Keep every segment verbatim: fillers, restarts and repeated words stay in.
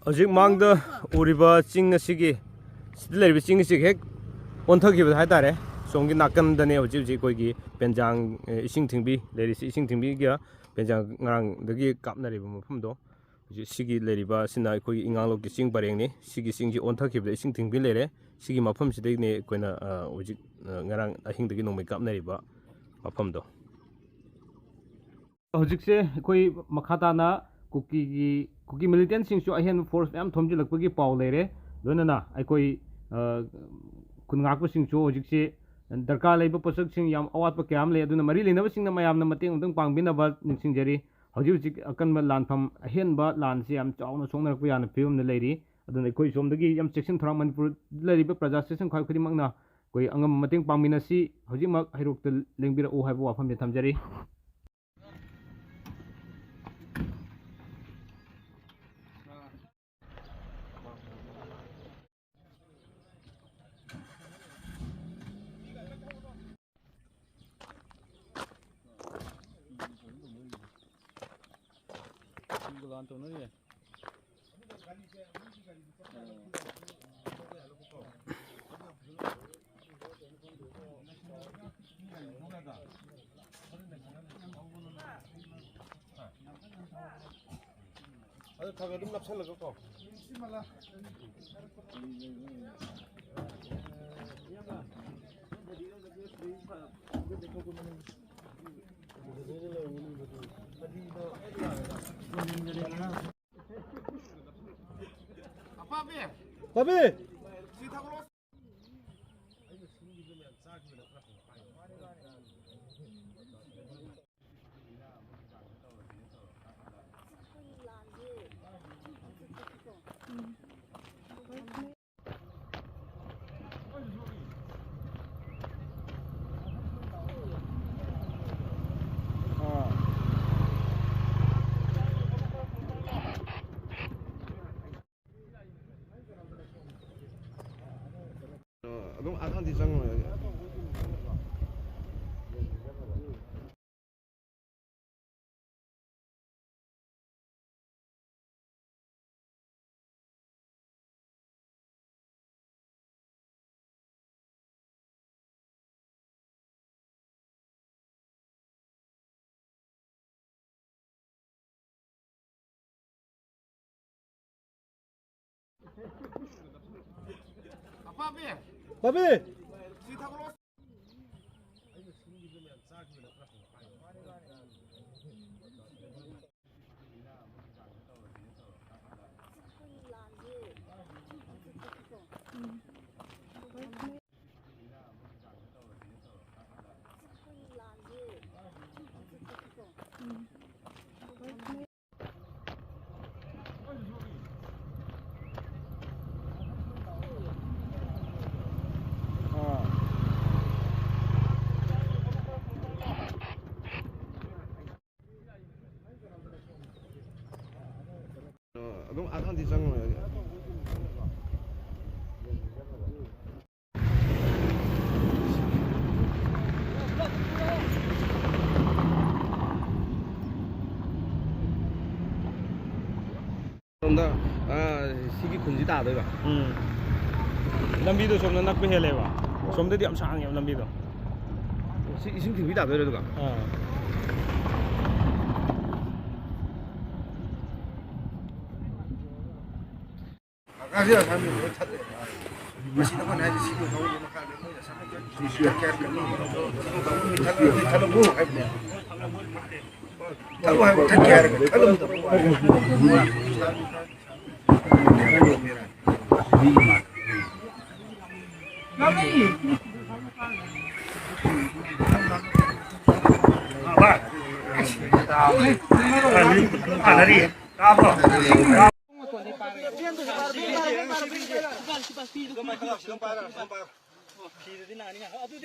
ꯍꯧꯖꯤꯛ ꯃꯥꯡꯗ ꯎꯔꯤꯕ ꯆꯤꯡ ꯑꯁꯤꯒꯤ, ꯁꯤꯗ ꯂꯩꯔꯤꯕ ꯆꯤꯡ ꯑꯁꯤꯒꯤ ꯍꯦꯛ ꯑꯣꯟꯊꯈꯤꯕꯗ ꯍꯥꯏꯇꯥꯔꯦ, ꯁꯣꯝꯒꯤ ꯅꯥꯀꯟꯗꯅꯦ ꯍꯧꯖꯤꯛ ꯍꯧꯖꯤꯛ ꯑꯩꯈꯣꯏꯒꯤ ꯄꯦꯟꯖꯥꯡ, ꯑꯦ, ꯏꯁꯤꯡ ꯊꯤꯡꯕꯤ ꯂꯩꯔꯤꯁꯤ꯫ ꯏꯁꯤꯡ ꯊꯤꯡꯕꯤꯒ ꯄꯦꯟꯖꯥꯡ ꯉꯔꯥꯡꯗꯒꯤ ꯀꯥꯞꯅꯔꯤꯕ ꯃꯐꯝꯗꯣ꯫ ꯍꯧꯖꯤꯛ ꯁꯤꯒꯤ ꯂꯩꯔꯤꯕ ꯑꯁꯤꯅ ꯑꯩꯈꯣꯏꯒꯤ ꯏꯉꯥꯡꯂꯣꯛꯀꯤ ꯆꯤꯡ ꯄꯔꯦꯡꯅꯤ꯫ ꯁꯤꯒꯤ ꯆꯤꯡꯁꯤ ꯑꯣꯟꯊꯈꯤꯕꯗ ꯏꯁꯤꯡ ꯊꯤꯡꯕꯤ ꯂꯩꯔꯦ꯫ ꯁꯤꯒꯤ ꯃꯐꯝꯁꯤꯗꯒꯤꯅꯦ ꯑꯩꯈꯣꯏꯅ, ꯑ, ꯍꯧꯖꯤꯛ, ꯑ, ꯉꯔꯥꯡ ꯑꯍꯤꯡꯗꯒꯤ ꯅꯣꯡꯃꯩ ꯀꯥꯞꯅꯔꯤꯕ ꯃꯐꯝꯗꯣ꯫ ꯍꯧꯖꯤꯛꯁꯦ ꯑꯩꯈꯣꯏ ꯃꯈꯥ ꯇꯥꯅ ꯀꯨꯀꯤꯒꯤ, ꯀꯨꯀꯤ ꯃꯤꯂꯤꯇꯦꯟꯁꯤꯡꯁꯨ ꯑꯍꯦꯟꯕ ꯐꯣꯔꯁ ꯃꯌꯥꯝ ꯊꯣꯝꯖꯤꯜꯂꯛꯄꯒꯤ ꯄꯥꯎ ꯂꯩꯔꯦ꯫ ꯂꯣꯏꯅꯅ ꯑꯩꯈꯣꯏ, ꯑ, ꯈꯨꯟ ꯉꯥꯛꯄꯁꯤꯡꯁꯨ ꯍꯧꯖꯤꯛꯁꯦ ꯗꯔꯀꯥꯔ ꯂꯩꯕ ꯄꯣꯠꯁꯛꯁꯤꯡ ꯌꯥꯝ ꯑꯋꯥꯠꯄ ꯀꯌꯥ ꯑꯃ ꯂꯩ꯫ ꯑꯗꯨꯅ ꯃꯔꯤ ꯂꯩꯅꯕꯁꯤꯡꯅ ꯃꯌꯥꯝꯅ ꯃꯇꯦꯡ ꯑꯃꯨꯛꯇꯪ ꯄꯥꯡꯕꯤꯅꯕ ꯅꯤꯡꯁꯤꯡꯖꯔꯤ꯫ ꯍꯧꯖꯤꯛ ꯍꯧꯖꯤꯛ ꯑꯀꯟꯕ ꯂꯥꯟꯐꯝ, ꯑꯍꯦꯟꯕ ꯂꯥꯟꯁꯤ ꯌꯥꯝ ꯆꯥꯎꯅ ꯁꯣꯛꯅꯔꯛꯄ ꯌꯥꯅ ꯐꯤꯕꯝꯗ ꯂꯩꯔꯤ꯫ ꯑꯗꯨꯅ ꯑꯩꯈꯣꯏ ꯁꯣꯝꯗꯒꯤ ꯌꯥꯝ ꯆꯦꯛꯁꯤꯟ ꯊꯧꯔꯥꯡ, ꯃꯅꯤꯄꯨꯔꯗ ꯂꯩꯔꯤꯕ ꯄ꯭ꯔꯖꯥꯁꯤꯡ ꯈ꯭ꯋꯥꯏ ꯈꯨꯗꯤꯡꯃꯛꯅ ꯑꯩꯈꯣꯏ ꯑꯉꯝꯕ ꯃꯇꯦꯡ ꯄꯥꯡꯃꯤꯟꯅꯁꯤ꯫ ꯍꯧꯖꯤꯛꯃꯛ ꯍꯩꯔꯣꯛꯇ ꯂꯦꯡꯕꯤꯔꯛꯎ ꯍꯥꯏꯕ ꯋꯥꯐꯝꯁꯦ ꯊꯝꯖꯔꯤ꯫ ꯑꯗꯨ ꯊꯥꯡ ꯑꯗꯨꯝ ꯅꯞꯁꯜꯂꯒ ꯀꯣ꯫ ꯄꯥꯄꯤ! ꯑꯗꯨꯝ ꯑꯍꯟꯗꯤ ꯆꯪꯉꯣꯏ꯫ ꯄꯥꯄꯤ! ꯑꯗꯨꯝ ꯑꯍꯟꯗꯤ ꯆꯪꯉꯣꯏ꯫ ꯁꯣꯝꯗ, ꯑꯥ, ꯁꯤꯒꯤ ꯈꯨꯟꯁꯤ ꯇꯥꯗꯣꯏꯕ? ꯎꯝ꯫ ꯂꯝꯕꯤꯗꯣ ꯁꯣꯝꯗ ꯅꯛꯄ ꯍꯦꯜꯂꯦꯕ꯫ ꯁꯣꯝꯗꯗꯤ ꯌꯥꯝ ꯁꯥꯡꯉꯦꯕ ꯂꯝꯕꯤꯗꯣ꯫ ꯁꯤ ꯏꯁꯤꯡ ꯊꯤꯟꯕꯤ ꯇꯥꯗꯣꯏꯔꯣ ꯑꯗꯨꯒ? ꯑꯥ꯫ ꯃꯁꯤꯗ ꯑꯩꯈꯣꯏꯅ ꯍꯥꯏꯁꯦ ꯁꯤꯒꯤ ꯊꯕꯛꯁꯤ ꯃꯈꯥꯗ ꯃꯣꯏꯅ ꯁꯥꯟꯅ ꯆꯠ-, ꯁꯤ ꯁꯤ ꯀꯌꯥ ꯀꯌꯥ ꯀꯌꯥ ꯀꯌꯥ ꯊꯠꯂꯝꯃꯨ ꯍꯥꯏꯕꯅꯦ꯫ ꯊꯠꯂꯨ ꯍꯥꯏꯕ, ꯊꯠꯀꯦ ꯍꯥꯏꯔꯒ ꯊꯠꯂꯝꯗꯕ ꯋꯥꯅꯤ꯫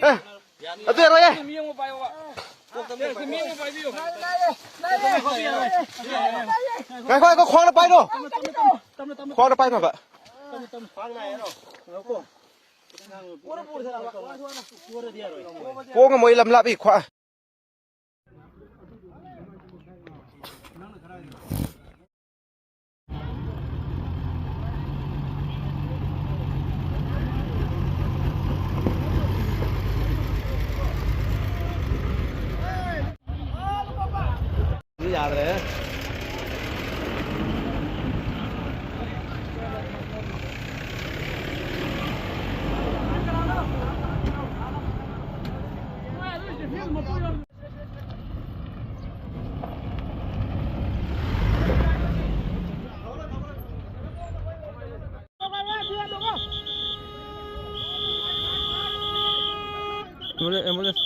ꯑꯦ, ꯑꯗꯨ ꯌꯥꯔꯣꯏꯌꯦ꯫ ꯉꯥꯏꯈꯣ, ꯉꯥꯏꯈꯣ, ꯈ꯭ꯋꯥꯡꯗ ꯄꯥꯏꯔꯣ꯫ ꯈ꯭ꯋꯥꯡꯗ ꯄꯥꯏꯅꯕ꯫ ꯄꯣ ꯉꯝꯃꯣꯏ, ꯂꯝ ꯂꯥꯞꯄꯤ ꯈ꯭ꯋꯥ꯫ ꯌꯥꯗ꯭ꯔꯦ꯫ Ambulance, ambulance.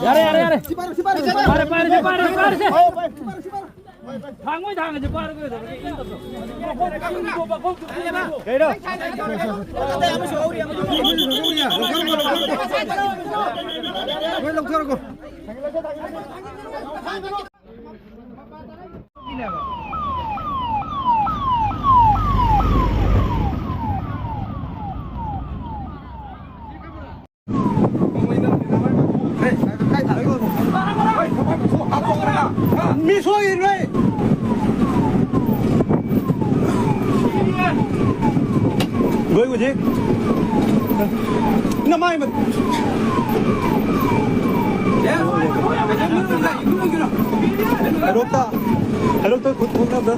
ꯌꯥꯔꯦ, ꯌꯥꯔꯦ, ꯌꯥꯔꯦ꯫ ꯐꯥꯔꯦ, ꯐꯥꯔꯦ, ꯐꯥꯔꯦ, ꯐꯥꯔꯦ꯫ ꯊꯥꯡꯉꯣꯏ, ꯊꯥꯡꯉꯁꯦ, ꯐꯥꯔꯒ ꯀꯩꯗꯧꯔꯒꯦ? ꯏꯟꯗꯕ꯭ꯔꯣ? ꯃꯈꯣꯡ ꯆꯤꯡꯗ꯭ꯔꯣ, ꯃꯈꯣꯡ ꯆꯤꯡꯗ꯭ꯔꯣ? ꯀꯩꯅꯣ? ꯂꯣꯏ ꯂꯧꯊꯔꯣꯀꯣ꯫ ꯃꯤ ꯁꯣꯏꯔꯤꯅꯦ꯫ ꯂꯣꯏ ꯎꯗꯦ꯫ ꯅꯃꯥꯏ ꯃꯠ-, ꯍꯦꯔꯣꯛꯇ, ꯍꯦꯔꯣꯛꯇ ꯈꯨꯠ ꯊꯣꯛꯅꯕꯗ꯫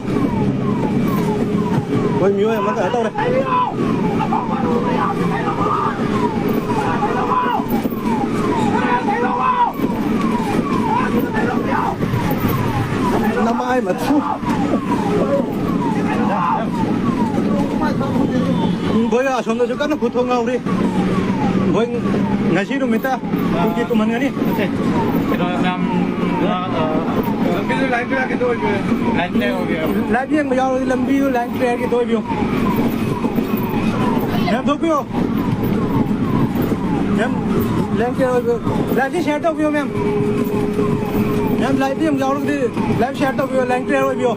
ꯍꯣꯏ, ꯃꯤꯑꯣꯏ ꯑꯃ ꯀꯩꯅꯣ ꯇꯧꯔꯦ꯫ ꯁꯣꯝꯗꯁꯨ ꯀꯟꯅ ꯈꯨꯠ ꯊꯣꯡ ꯍꯧꯔꯤ꯫ ꯑꯩꯈꯣꯏ ꯉꯁꯤ ꯅꯨꯃꯤꯠꯇ ꯀꯨꯀꯤ ꯇꯨꯝꯍꯟꯒꯅꯤ꯫ ꯀꯩꯅꯣ ꯃꯌꯥꯝ, ꯑ, ꯑ, ꯂꯝꯕꯤꯗ ꯂꯥꯏꯟ ꯀꯌꯥꯒꯤꯗꯣ ꯑꯣꯏꯕꯤꯔꯦ? ꯂꯥꯏꯟ ꯀꯌꯥ ꯑꯣꯏꯕꯤꯔꯦ? ꯂꯥꯏꯚ ꯌꯦꯡꯕ ꯌꯥꯎꯔꯗꯤ ꯂꯝꯕꯤꯗꯨ ꯂꯥꯏꯟ ꯀ꯭ꯂꯤꯌꯥꯔꯒꯤꯗꯣ ꯑꯣꯏꯕꯤꯌꯨ꯫ ꯃꯌꯥꯝ ꯊꯣꯛꯄꯤꯌꯨ꯫ ꯃꯌꯥꯝ ꯂꯥꯏꯟ ꯀ꯭ꯂꯤꯌꯥꯔ ꯑꯣꯏꯕꯤꯌꯨ꯫ ꯂꯥꯏꯟꯁꯤ ꯁꯤꯌꯥꯔ ꯇꯧꯕꯤꯌꯨ ꯃꯌꯥꯝ꯫ ꯃꯌꯥꯝ ꯂꯥꯏꯚ ꯌꯦꯡꯕ ꯌꯥꯎꯔꯒꯗꯤ ꯂꯥꯏꯚ ꯁꯤꯌꯥꯔ ꯇꯧꯕꯤꯌꯨ, ꯂꯥꯏꯟ ꯀ꯭ꯂꯤꯌꯥꯔ ꯑꯣꯏꯕꯤꯌꯨ꯫